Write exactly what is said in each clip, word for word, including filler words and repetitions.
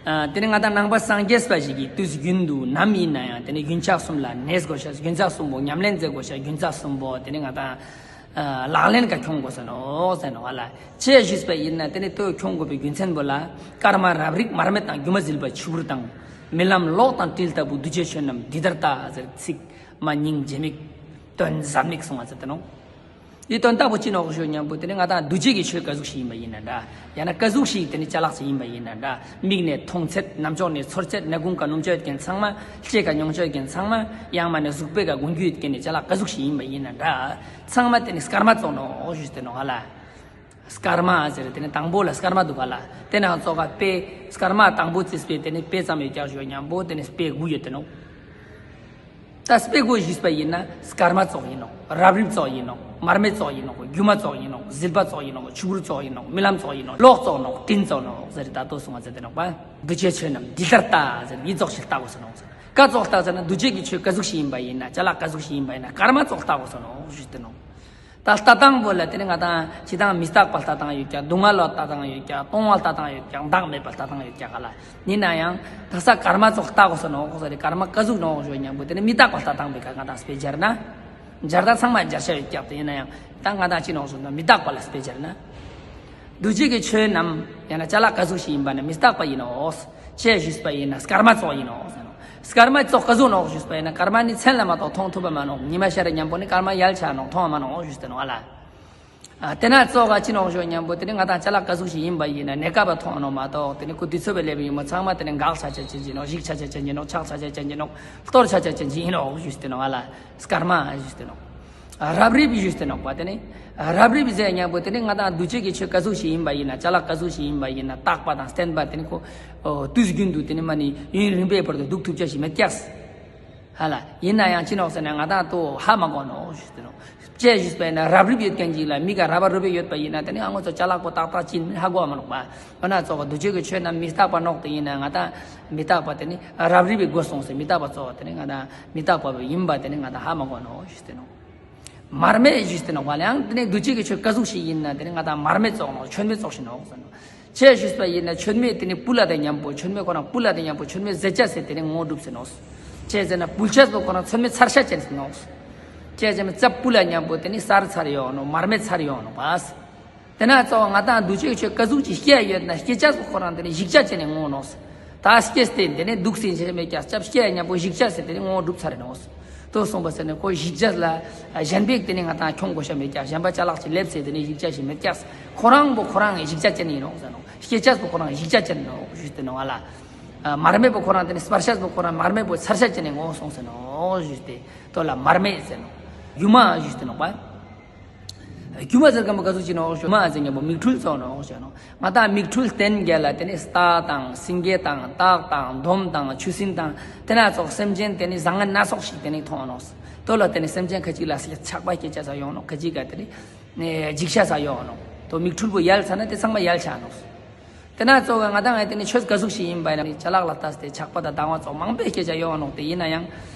ཨ། དེ་ནི་ང་དང་ནང་པ་སངས་རྒྱས་པ་ཞིག་གིས་དུས་རྒྱུན་དུ་ནམ་ཡིན་ན་ཡང་དེ་ནི་རྒྱུན་ཆགས་གསུམ་ལ་གནས་དགོས་ཤག་རྒྱུན་ཆགས་གསུམ་པོ་ཉམས་ལེན་མཛད་དགོས་ཤག་རྒྱུན་ཆགས་གསུམ་པོ་དེ་ནི་ང་དང་ཨ་ལག་ལེན་ག་འཁྱོངས་དགོས་ས་ནོག་ཟེར་ནོག་ཨ་ལ། ཅི་ཞུས་པ་ཡིན་ན་དེ་ནི་ལྟོས་འཁྱོངས་དགོས་པའི་རྒྱུ་མཚན་པོ་ལ། སྐར་མ་རབ་རིབ་མར་མེ་དང་སྒྱུ་མ་ཟིལ་པ་ཆུ་བུར་དང་། རྨི་ལམ་གློག་དང་སྤྲིན་ལྟ་བུ་གདུལ་བྱའི་ཆོས་རྣམས་འདི་ལྟར་ལྟ་ཟེར་ཚིག་མ་སྙིང་རྗེ་མིག་དོན་ཟབ་མིག་གསུང་བ་ཟེར་ཏེ་ནོག་འདི་དོན་དག་པོ་ཅི་ནོག་ཞུ་སྙམ་པོ་དེ་ནི་ང་དང་འདུ་བྱེད་ཀྱི་ཆོས་ག་ཟུག་ཞིག་ཡིན་པ་ཡིན་ན་འདྲ། ཡང་ན་ག་ཟུག་ཞིག་དེ་ནི་ཅ་ལག་ཅིག་ཡིན་པ་ཡིན་ན་འདྲ། མིག་ནས་མཐོང་ཚད། རྣམ་ཅོག་ནས་ཚོར་ཚད། སྣ་ཁུང་ག་སྣུམ་ཆ་ཡོད་མཁན་ཚང་མ། ལྕེ་ག་མྱོང་ཆ་ཡོད་མཁན་ཚང་མ། ཡང་མ་ནས་གཟུགས་པོའི་ག་གོན་རྒྱུ་ཡོད་མཁན་ནི་ཅ་ལག་ག་ཟུག་ཞིག་ཡིན་པ་ཡིན་ན་འདྲ། ཚང་མ་དེ་ནི་སྐར་མ་ཙོགས་ནོག་ཞུས་ཏེ་ནོག་ཨ་ལ། སྐར་མ་ཟེར་དེ་ནི་དང་པོ་ལ་སྐར་མ་འདུག་ག་ལ། དེ་ནང་ཙོགས་ག་དཔེ་སྐར་མ་དང་པོ་བརྩིས་པའི་དེ་ནི་དཔེ་ཙམ་ཡོད་ཀྱག་ཞུ་སྙམ་པོ་དེ་ནི་དཔེ་དགུ་ཡོད་དེ་ནོག་ད་དཔེ་དགུ་ཞུས་པ་ཡིན་ན་སྐར་མ་ཙོགས་ཡིན་ནོག་རབ་རིབ་ཙོགས་ཡིན་ནོག་མར་མེ་ཙོགས་ཡིན་ནོག་སྒྱུ་མ་ཙོགས་ཡིན་ནོག་ཟིལ་པ་ཙོགས་ཡིན་ནོག་ཆུ་བུར་ཙོགས་ཡིན་ནོག་རྨི་ལམ་ཙོགས་ཡིན་ནོག་གློག་ཙོགས་ནོག་སྤྲིན་ཙོགས་ནོག་ཟེར་ད་ལྟོ་གསུང་བ་ཟེར་ཏེ་ནོག་པ། འདུ་བྱེད་ཆོས་རྣམས་འདི་ལྟར་ལྟ་ཟེར་འདི་ཙོགས་ཤིག་ལྟ་དགོས་ས་ནོག་ཟེར། ག་ཙོགས་ལྟ་ཟེར་ན་འདུ་བྱེད་ཀྱི་ཆོས་ག་ཟུག་ཞིག་ཡིན་པ་ཡིན་ན་ཅ་ལག་ག་ཟུག་ཞིག་ཡིན་པ་ཡིན་ན་སྐར་མ་ཙོགས་ལྟ་དགོས་ས་ནོག་ཞུས་ཏེ་ནོག་ད་ལྟ་སྟངས་པོ་ལ་དེ་ནི་ང་དང་ཅི་དང་མི་རྟག་པ་ལྟ་སྟངས་ཡོད་ཀྱག་སྡུག་བསྔལ་ལ་ལྟ་སྟངས་ཡོད་ཀྱག་སྟོང་པ་ལྟ་སྟངས་ཡོད་ཀྱག་བདག་མེད་པ་ལྟ་སྟངས་ཡོད་ཀྱག་ག་ལ། ཡིན་ན་ཡང་ད་ས་སྐར་མ་ཙོགས་ལྟ་དགོས་ས་ནོག་ཟེར་རེ་སྐར་མ་ག་ཟུག་ནོག་ཞུ་སྙམ་པོ་དེ་ནི་མི་རྟག་པ་ལྟ་སྟངས་པའི་ག་ང་དང་དཔེ་སྦྱར་ན། སྦྱར་ད་ཚང་མ་སྦྱར་བྱ་ཡོད་ཀྱག་དེ་ཡིན་ན་ཡང་ད་ང་དང་ཅི་ནོག་ཞུ་ན་མི་རྟག་པ་ལ་དཔེ་སྦྱར་ན། འདུ་བྱེད་ཀྱི་ཆོས་རྣམས་ཡང་ན་ཅ་ལག་ག་ཟུག་ཞིག་ཡིན་པ་ནི་མི་རྟག་པ་ཡིན་ནོག་ཅེས་ཞུས་པ་ཡིན་ན་སྐར་མ་ཙོགས་ཡིན་ནོག་ཟེར་ནོག་སྐར་མ་ཙོགས་ག་ཟུག་ནོག་ཞུས་པ་ཡིན་ན་སྐར་མ་ནི་མཚན་ལ་མ་གཏོགས་མཐོང་ཐུབ་པ་མ་ནོག་ཉི་མ་ཤར་རེ་མཉམ་པོ་ནི་སྐར་མ་ཡལ་ཆ་ནོག་མཐོང་བ་མ་ནོག་ཞུས་ཏེ་ནོག་ཨ་ལ། ཨ་དེ་ན་ཙོགས་ག་ཅི་ནོག་ཞུ་སྙམ་པོ་དེ་ནི་ང་དང་ཅ་ལག་ག་ཟུག་ཞིག་ཡིན་པ་ཡིན་ན་གནས་སྐབས་མཐོང་ནོག་མ་གཏོགས་དེ་ནི་ཁོ་དུས་ཚོད་པའི་ལེབ་ཡིན་མོ་ཚང་མ་དེ་ནི་འགག་ཆ་ཆ་ཅན་ཅིག་ནོག་བཞིག་ཆ་ཆ་ཅན་ཅིག་ནོག་ཆགས་ཆ་ཆ་ཅན་ཅིག་ནོག་གཏོར་ཆ་ཆ་ཅན་ཅིག་ཡིན་ནོག་ཞུས་ཏེ་ནོག་ཨ་ལ། སྐར་མ་ཞུས་ཏེ་ནོག་རབ་རིབ་ཞུས་ཏེ་ནོག་པ་དེ་ནི། རབ་རིབ་ཟེར་སྙམ་པོ་དེ་ནི་ང་དང་འདུ་བྱེད་ཀྱི་ཆོས་ག་ཟུག་ཞིག་ཡིན་པ་ཡིན་ན་ཅ་ལག་ག་ཟུག་ཞིག་ཡིན་པ་ཡིན་ན་རྟག་པ་དང་བརྟན་པ་དེ་ནི་ཁོ། ཨོ་དུས་རྒྱུན་དུ་དེ་ནི་མ་ནི་ཡུན་རིང་པོའི་བར་དུ་འདུག་ཐུབ་ཆ་ཞིག་མེད་ཀྱག་ཧ་ལ། ཡིན་ན་ཡང་ཅི་ནོག་ཟེར་ན་ང་དང་ལྟོས་ཧ་མ་གོ་ནོག་ཞུས་ཏེ་ནོག་ཅེས་ཞུས་པ་ཡིན་ན་རབ་རིབ་ཡོད་མཁན་ཅིག་ལ་མིག་ག་རབ་རིབ་ཡོད་པ་ཡིན་ན་དེ་ནི་ཨ་ངོ་ཚོ་ཅ་ལག་པོ་ཏག་ཏག་ཅིག་ཧ་གོ་བ་མ་ནོག་པ། འོ་ན་ཙོགས་འདུ་བྱེད་ཀྱི་ཆོས་རྣམས་མི་རྟག་པ་ནོག་དེ་ཡིན་ན་ང་དང་མི་རྟག་པ་དེ་ནི་རབ་རིབ་པའི་སྒོ་སོང་ཟེར་མི་རྟག་པ་ཙོགས་དེ་ནི་ང་དང་མི་རྟག་པ་ཡིན་པ་དེ་ནི་ང་དང་ཧ་མ་གོ་ནོག་ཞུས་ཏེ་ནོག་མར་མེ་ཞུས་ཏེ་ནོག་པ་ལ་ཡང་དེ་ནི་འདུ་བྱེད་ཀྱི་ཆོས་ག་ཟུག་ཞིག་ཡིན་ན་དེ་ནི་ང་དང་མར་མེ་ཙོགས་ནོག་མཆོད་མེ་ཙོགས་ཤིག་ནོག་ཟེར་ནོག་ཅེས་ཞུས་པ་ཡིན་ན་མཆོད་མེ་དེ་ནི་སྤུ་ལ་དང་མཉམ་པོ་མཆོད་མེ་ཁོ་རང་སྤུ་ལ་དང་མཉམ་པོ་མཆོད་མེ་ཟད་ཆ་ཟེར་དེ་ནི་ངོ་བོ་གྲུབ་ཟེར་ནོག་ཅེས་ཟེར་ན་སྤུལ་ཆས་པོ་ཁོ་རང་མཆོད་མེ་ཚར་ཤ་ཅན་ཟེར་ནོག་ཅེས་ཟེར་ན་རྩ་སྤུ་ལ་མཉམ་པོ་དེ་ནི་སར་ཚར་ཡོང་ནོག་མར་མེ་ཚར་ཡོང་ནོག་པ། དེ་ན་ཙོགས་ང་དང་འདུ་བྱེད་ཆོས་ག་ཟུག་ཅིག་སྐྱེ་ཡོད་ན་སྐྱེ་ཆས་པོ་ཁོ་རང་དེ་ནི་ཞིག་ཆ་ཅན་ནི་ངོ་བོ་ནོག་ད་སྐྱེས་ཏེ་དེ་ནི་འདུག་ཟིན་བྱས་མེད་ཀྱང་སྐྱབས་སྐྱེ་ཡ་མཉམ་པོ་ཞིག་ཆ་ཟེར་དེ་ནི་ངོ་བོ་གྲུབ་ཚར་རེ་ནོག་ལྟོས་གསུངས་པ་ཟེར་ནས་ཁོ་ཞིག་ཆ་ལ་གཞན་པས་དེ་ནི་ང་དང་འཁྱོངས་དགོས་ཤ་མེད་ཀྱང་གཞན་པ་ཅ་ལག་ཅིག་ལེབ་ཟེར་དེ་ནི་ཞིག་ཆ་ཞིག་མེད་ཀྱང་ཁོ་རང་པོ་ཁོ་རང་གི་ཞིག་ཆ་ཅན་ཡིན་ནོག་ཟེར་ནོག་སྐྱེ་ཆས་པོ་ཁོ་རང་ཞིག་ཆ་ཅན་ནོག་ཞུས་ཏེ་ནོག་ཨ་ལ། མར་མེ་པོ་ཁོ་རང་དེ་ནི་སྤར་ཤ་པོ་ཁོ་རང་མར་མེ་པོ་ཚར་ཤ་ཅན་ནི་ངོ་བོ་སོང་ཟེར་ནོག་ཞུས་ཏེ་ལྟོས་ལ་མར་མེ་ཟེར་ནོག་སྒྱུ་མ་ཞུས་ཏེ་ནོག་པ། སྒྱུ་མ་ཟེར་མཁན་པོ་ག་ཚོད་ཅིག་ནོག་ཞུ་མ་ཟེར་མཁན་པོ་མིག་འཕྲུལ་ཙོགས་ནོག་ཞུ་ནོག་ང་དང་མིག་འཕྲུལ་སྟན་རྒྱ་ལ་དེ་ནི་རྟ་དང་སེང་གེ་དང་སྟག་དང་འདོམ་དང་ཆུ་སྲིན་དང་དེ་ན་ཙོགས་སེམས་ཅན་དེ་ནི་བཟང་ངན་སྣ་ཚོགས་ཤིག་དེ་ནི་མཐོང་ནོག་ལྟོས་ལ་དེ་ནི་སེམས་ཅན་ཁ་ཅིག་ལ་ཆགས་པ་སྐྱེ་ཆ་ས་ཡོང་ནོག་ཁ་ཅིག་ག་དེ་ནི་འཇིགས་ཆ་ས་ཡོང་ནོག་ལྟོས་མིག་འཕྲུལ་པོ་ཡལ་ཚར་ན་དེ་ཚང་མ་ཡལ་ཆ་ནོག་དེ་ན་ཙོགས་ང་དང་ངས་དེ་ནི་ཆོས་ག་ཟུག་ཞིག་ཡིན་པ་ཡིན་ན་ཅ་ལག་ལ་ལྟས་ཏེ་ཆགས་པ་དང་སྡང་བ་ཙོགས་མང་པོས་སྐྱེ་ཆ་ཡོང་ནོག་དེ་ཡིན་ན་ཡང་།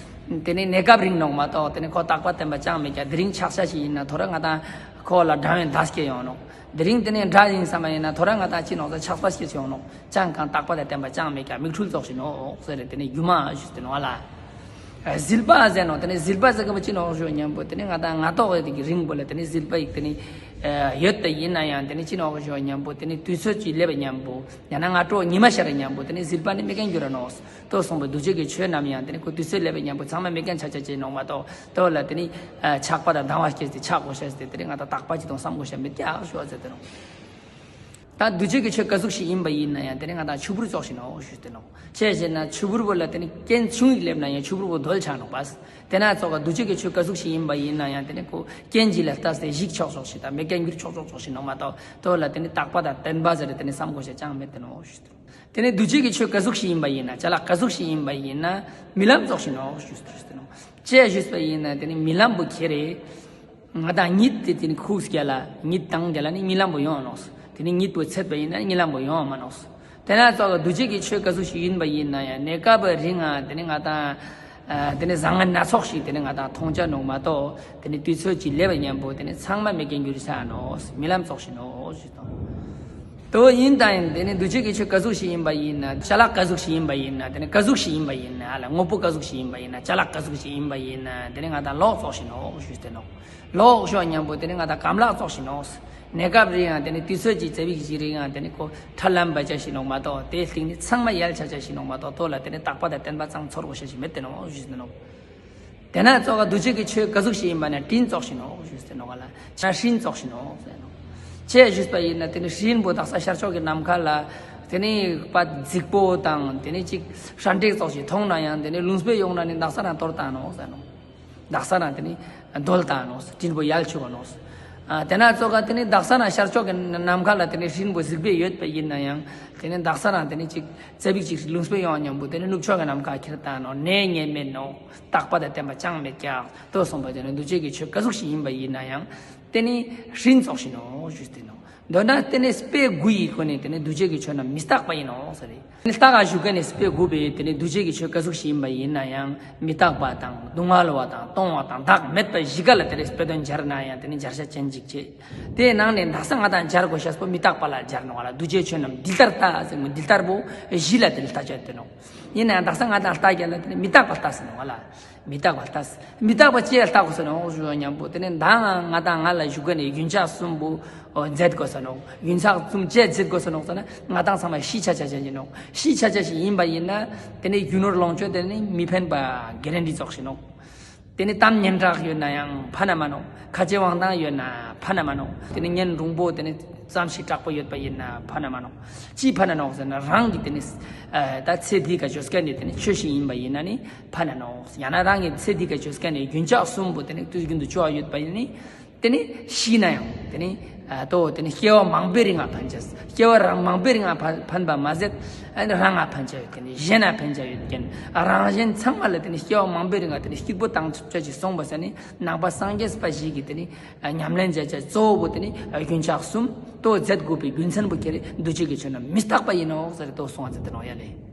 དེ་ནི་གནས་སྐབས་རིང་ནོག་མ་གཏོགས་དེ་ནི་ཁོ་རྟག་པ་བརྟན་པ་ཅང་མེད་ཀྱང་དེ་རིང་ཆགས་ཤ་ཞིག་ཡིན་ན་ཐོ་རེ་ང་དང་ཁོ་ལ་དགྲ་བོའི་མདའ་སྐྱེ་ཡོང་ནོག་དེ་རིང་དེ་ནི་དགྲ་ཡིན་བསམ་པ་ཡིན་ན་ཐོ་རེ་ང་དང་ཅི་ནོག་ཟེར་ཆགས་པ་སྐྱེ་ཆ་ཡོང་ནོག་ཅང་གང་རྟག་པ་དང་བརྟན་པ་ཅང་མེད་ཀྱང་མིག་འཕྲུལ་ཙོགས་ཤིག་ནོག་ཟེར་རེ་དེ་ནི་སྒྱུ་མ་ཞུས་ཏེ་ནོག་ཨ་ལ། ཟིལ་པ་ཟེར་ནོག་དེ་ནི་ཟིལ་པ་ཟེར་གི་མོ་ཅི་ནོག་ཞུ་མཉམ་པོ་དེ་ནི་ང་དང་སྔ་ཐོག་གི་རིང་པོ་ལ་དེ་ནི་ཟིལ་པ་ཡིག་དེ་ནི་ཡོད་དེ་ཡིན་ན་ཡང་དེ་ནི་ཅི་ནོག་ཞུ་མཉམ་པོ་དེ་ནི་དུས་ཚོད་ཅིག་སླེབས་པ་མཉམ་པོ་ཡང་ན་སྔ་དྲོ་ཉི་མ་ཤར་མཉམ་པོ་དེ་ནི་ཟིལ་པ་ནི་མེད་མཁན་འགྱུར་ར་ནོག་ལྟོས་གསུངས་པའི་འདུ་བྱེད་ཀྱི་ཆོས་རྣམས་ཡང་དེ་ནི་ཁོ་དུས་ཚོད་སླེབས་པ་མཉམ་པོ་ཚང་མ་མེད་མཁན་ཆ་ཆ་ཅན་ནོག་མ་གཏོགས་ལྟོས་ལ་དེ་ནི་ཆགས་པ་དང་སྡང་བ་སྐྱེས་ཏེ་ཆགས་དགོས་ཤ་ཟེར་དེ་ནི་ང་དང་རྟག་པ་ཅིག་དང་བསམ་དགོས་ཤ་མེད་ཀྱག་ཞུ་བ་ཟེར་དེ་ནོག་ད་འདུ་བྱེད་ཀྱི་ཆོས་ག་ཟུག་ཞིག་ཡིན་པ་ཡིན་ན་ཡང་དེ་ནི་ང་དང་ཆུ་བུར་ཙོགས་ཤིག་ནོག་ཞུས་ཏེ་ནོག་ཅི་ཕྱིར་ན་ཆུ་བུར་བོ་ལ་དེ་ནི་རྐྱེན་ཆུང་ཡིག་སླེབས་ན་ཡང་ཆུ་བུར་བོ་རྡོལ་ཆགས་ནོག་པ། དེ་ན་ཙོགས་ག་འདུ་བྱེད་ཀྱི་ཆོས་ག་ཟུག་ཞིག་ཡིན་པ་ཡིན་ན་ཡང་དེ་ནི་ཁོ་རྐྱེན་གྱིས་ལ་ལྟས་ཏེ་ཞིག་ཆོག་ཆོག་ཞིག་དང་མེད་མཁན་འགྱུར་ཆོག་ཆོག་ཆོག་ཞིག་ནོག་མ་གཏོགས་ལྟོས་ལ་དེ་ནི་རྟག་པ་དང་བརྟན་པ་ཟེར་དེ་ནི་བསམ་དགོས་ཤ་ཅང་མེད་དེ་ནོག་ཞུས་ཏེ། དེ་ནི་འདུ་བྱེད་ཀྱི་ཆོས་ག་ཟུག་ཞིག་ཡིན་པ་ཡིན་ན་ཅ་ལག་ག་ཟུག་ཞིག་ཡིན་པ་ཡིན་ན་རྨི་ལམ་ཙོགས་ཤིག་ནོག་ཞུས་ཏེ་ནོག་ཅི་ཕྱིར་ཞུས་པ་ཡིན་ན་དེ་ནི་རྨི་ལམ་བོ་ཁྱེར་རེ། ང་དང་གཉིད་དེ་དེ་ནི་ཁུགས་རྒྱ་ལ་གཉིད་དང་རྒྱ་ལ་ནི་རྨི་ལམ་པོ་ཡོང་ནོག་དེ་ནི་གཉིད་པོ་ཚད་པ་ཡིན་ན་རྨི་ལམ་པོ་ཡོང་མ་ནོག་དེ་ན་ཙོགས་ག་འདུ་བྱེད་ཀྱི་ཆོས་ག་ཟུག་ཞིག་ཡིན་པ་ཡིན་ན་ཡང་གནས་སྐབས་རིང་ང་དེ་ནི་ང་དང་། དེ་ནི་བཟང་ངན་སྣ་ཚོགས་ཤིག་དེ་ནི་ང་དང་མཐོང་ཆ་ནོག་མ་གཏོགས་དེ་ནི་དུས་ཚོད་ཅིག་སླེབས་པ་མཉམ་པོ་དེ་ནི་ཚང་མ་མེད་མཁན་འགྱུར་ཆ་ནོག་རྨི་ལམ་ཙོགས་ཤིག་ནོག་ཞུས་དང་། དོ་ཡིན་དང་ཡིན། དེ་ནི་འདུ་བྱེད་ཀྱི་ཆོས་ག་ཟུག་ཞིག་ཡིན་པ་ཡིན་ན། ཅ་ལག་ག་ཟུག་ཞིག་ཡིན་པ་ཡིན་ན། དེ་ནི་ག་ཟུག་ཞིག་ཡིན་པ་ཡིན་ན། ཨ་ལ་དངོས་པོ་ག་ཟུག་ཞིག་ཡིན་པ་ཡིན་ན། ཅ་ལག་ག་ཟུག་ཞིག་ཡིན་པ་ཡིན་ན། དེ་ནི་ང་དང་ལོག་ཙོགས་ཤིག་ནོག་ཞུས་ཏེ་ནོག། ལོག་ཤོག་མཉམ་པོ་དེ་ནི་ང་དང་གམ་ལག་ཙོགས་ཤིག་ནོག། གནས་སྐབས་རིང་ཡང་དེ་ནི་དུས་ཚོད་ཀྱི་ཙ་པིག་ཅིག་རིང་ཡང་དེ་ནི་ཁོ་ཁྲ་ལམ་པ་ཅ་ཞིག་ནོག་མ་གཏོགས། དེ་སྟེང་ནི་ཚང་མ་ཡལ་ཆ་ཆ་ཞིག་ནོག་མ་གཏོགས། དོ་ལ་དེ་ནི་རྟག་པ་དང་བརྟན་པ་ཙང་ཚོར་དགོས་ཤ་ཞིག་མེད་དེ་ནོག་ཞུས་ཏེ་ནོག། དེ་ན་ཙོགས་ཀ་འདུ་བྱེད་ཀྱི་ཆོས་ག་ཟུག་ཞིག་ཡིན་པ་ན་སྤྲིན་ཙོགས་ཤིག་ནོག་ཞུས་ཏེ་ནོག་ལ། ཆ་སྤྲིན་ཙོགས་ཤིག་ནོག་ཟེར་ནོག། ཅེས་ཞུས་པ་ཡིན་ན་དེ་ནི་སྤྲིན་པོ་དག་ས་ཤར་ཕྱོགས་ཀྱི་ནམ་མཁའ་ལ་དེ་ནི་པ་རྫིག་པོ་དང་དེ་ནི་ཅིག་ཧྲ་འདྲེ་ཙོགས་ཤིག་མཐོང་ན་ཡང་དེ་ནི་ལུང་པའི་ཡོང་ན་ནི་དག་ས་རང་དོར་བཏང་ནོག་ཟེར་ནོག། དག་ས་རང་དེ་ནི་རྡོལ་བཏང་ནོག། སྤྲིན་པོ་ཡལ་ཆུག་ནོག། ཨ་དེ་ན་ཙོགས་ཀ་དེ་ནི་དག་ས་རང་ཤར་ཕྱོགས་ཀྱི་ནམ་མཁའ་ལ་དེ་ནི་སྤྲིན་པོ་རྫིག་པོ་ཡོད་པ་ཡིན་ན་ཡང་དེ་ནི་དག་ས་རང་དེ་ནི་ཅིག་ཙ་པིག་ཅིག་ལུང་པའི་ཡོང་མཉམ་པོ་དེ་ནི་ནུབ་ཕྱོགས་ཀྱི་ནམ་མཁའ་ཁྱེར་བཏང་ནོག། ནས་ཉེ་མེད་ནོག། རྟག་པ་དང་བརྟན་པ་ཅང་མེད་ཀྱག། དོ་གསུངས་པ་དེ་ནི་འདུ་བྱེད་ཀྱི་ཆོས་ག་ཟུག་ཞིག་ཡིན་པ་ཡིན་ན་ཡང་དེ་ནི་སྤྲིན་ཙོགས་ཤིག་ནོག་ཞུས་ཏེ་ནོག། མདོར་ན་དེ་ནི་དཔེ་དགུ་ཡི་སྒོ་ནས་དེ་ནི་འདུ་བྱེད་ཀྱི་ཆོས་རྣམས་མི་རྟག་པ་ཡིན་ནོག་ཟེར་རེད། ལྟ་ག་ཞུ་མཁན་ནི་དཔེ་དགུ་པའི་དེ་ནི་འདུ་བྱེད་ཀྱི་ཆོས་ག་ཟུག་ཞིག་ཡིན་པ་ཡིན་ན་ཡང་མི་རྟག་པ་དང་སྡུག་བསྔལ་བ་དང་སྟོང་བ་དང་བདག་མེད་པ་བཞི་ཀ་ལ་དེ་ནི་དཔེ་དོན་སྦྱར་ན་ཡང་དེ་ནི་སྦྱར་བྱ་ཅན་ཅིག་བྱེད། དེའི་ནང་ནས་དག་ས་ང་དང་སྦྱར་དགོས་ཤ་པོ་མི་རྟག་པ་ལ་སྦྱར་ནོག་ལ། འདུ་བྱེད་ཆོས་རྣམས་འདི་ལྟར་ལྟ་ཟེར་མོ་འདི་ལྟར་པོ་བཞི་ལ་དེ་ནི་ལྟ་བྱ་དེ་ནོག། ཡིན་ན་ཡང་དག་ས་ང་དང་ལྟ་རྒྱ་ལ་དེ་ནི་མི་རྟག་པ་ལྟ་ཟེར་ནོག་ལ། མི་རྟག་པ་ལྟ། མི་རྟག་པ་ཅི་ལ་ལྟ་དགོས་ས་ནོག་ཞུ་བ་མཉམ་པོ་དེ་ནི་ད་ང་ང་དང་ང་ལ་ཞུ་ག་ནས་རྒྱུན་ཆགས་གསུམ་པོ་མཛད་དགོས་ས་ནོག། རྒྱུན་ཆགས་གསུམ་ཅི་མཛད་དགོས་ས་ནོག་ཟེར་ན་ང་དང་ཚང་མ་ཤི་ཆ་ཆ་ཆ་ཡིན་ནོག། ཤི་ཆ་ཆ་ཞིག་ཡིན་པ་ཡིན་ན་དེ་ནི་རྒྱུ་ནོར་ལོངས་སྤྱོད་དེ་ནི་མི་ཕན་པ་གེ་རན་ཊི་ཙོགས་ཤིག་ནོག། དེ་ནི་གཏམ་སྙན་གྲགས་ཡོད་ན་ཡང་ཕན་ན་མ་ནོག། ཁ་རྗེ་དབང་ཐང་ཡོད་ན་ཕན་ན་མ་ནོག། དེ་ནི་སྙན་རུང་པོ་དེ་ནི་ཙམ་ཞིག་དྲག་པོ་ཡོད་པ་ཡིན་ན་ཕན་ན་མ་ནོག། ཅི་ཕན་ན་ནོག་ཟེར་ན་རང་གི་དེ་ནི་ད་ཚེ་འདི་ག་བཅོས་མཁན་ནི་དེ་ནི་ཆོས་ཤིག་ཡིན་པ་ཡིན་ན་ནི་ཕན་ན་ནོག། ཡང་ན་རང་གི་ཚེ་འདི་ག་བཅོས་མཁན་ནི་རྒྱུན་ཆགས་གསུམ་པོ་དེ་ནི་དུས་རྒྱུན་དུ་བཅོ་བ་ཡོད་པ་ཡིན་ནི་དེ་ནི་ཤི་ན་ཡང་དེ་ནི་ཨ་ཏོ་དེ་ནི་སྐྱེ་བ་མང་པོའི་རིང་ང་ཕན་ཆེས། སྐྱེ་བ་རང་མང་པོའི་རིང་ང་ཕན་ཕན་པ་མ་ཟད་ཨ་ནི་རང་ང་ཕན་ཆ་ཡོད་མཁན་ནི་གཞན་ན་ཕན་ཆ་ཡོད་མཁན་རང་གཞན་ཚང་མ་ལ་དེ་ནི་སྐྱེ་བ་མང་པོའི་རིང་ང་དེ་ནི་སྐྱིད་པོ་བཏང་ཆོག་ཅེས་གསུངས་པ་ས་ནི་ནང་པ་སངས་རྒྱས་པ་ཞིག་གིས་དེ་ནི་ཉམས་ལེན་བྱ་བྱ་གཙོ་བོ་དེ་ནི་རྒྱུན་ཆགས་གསུམ་ཏོ་མཛད་དགོས་པའི་རྒྱུ་མཚན་པོ་ཁྱེར་འདུ་བྱེད་ཀྱི་ཆོས་རྣམས་མི་རྟག་པ་ཡིན་ནོ་ཟེར་ཏོ་གསུངས་པ་ཟེར་ཏེ་ནོག་ཡ་ལེ།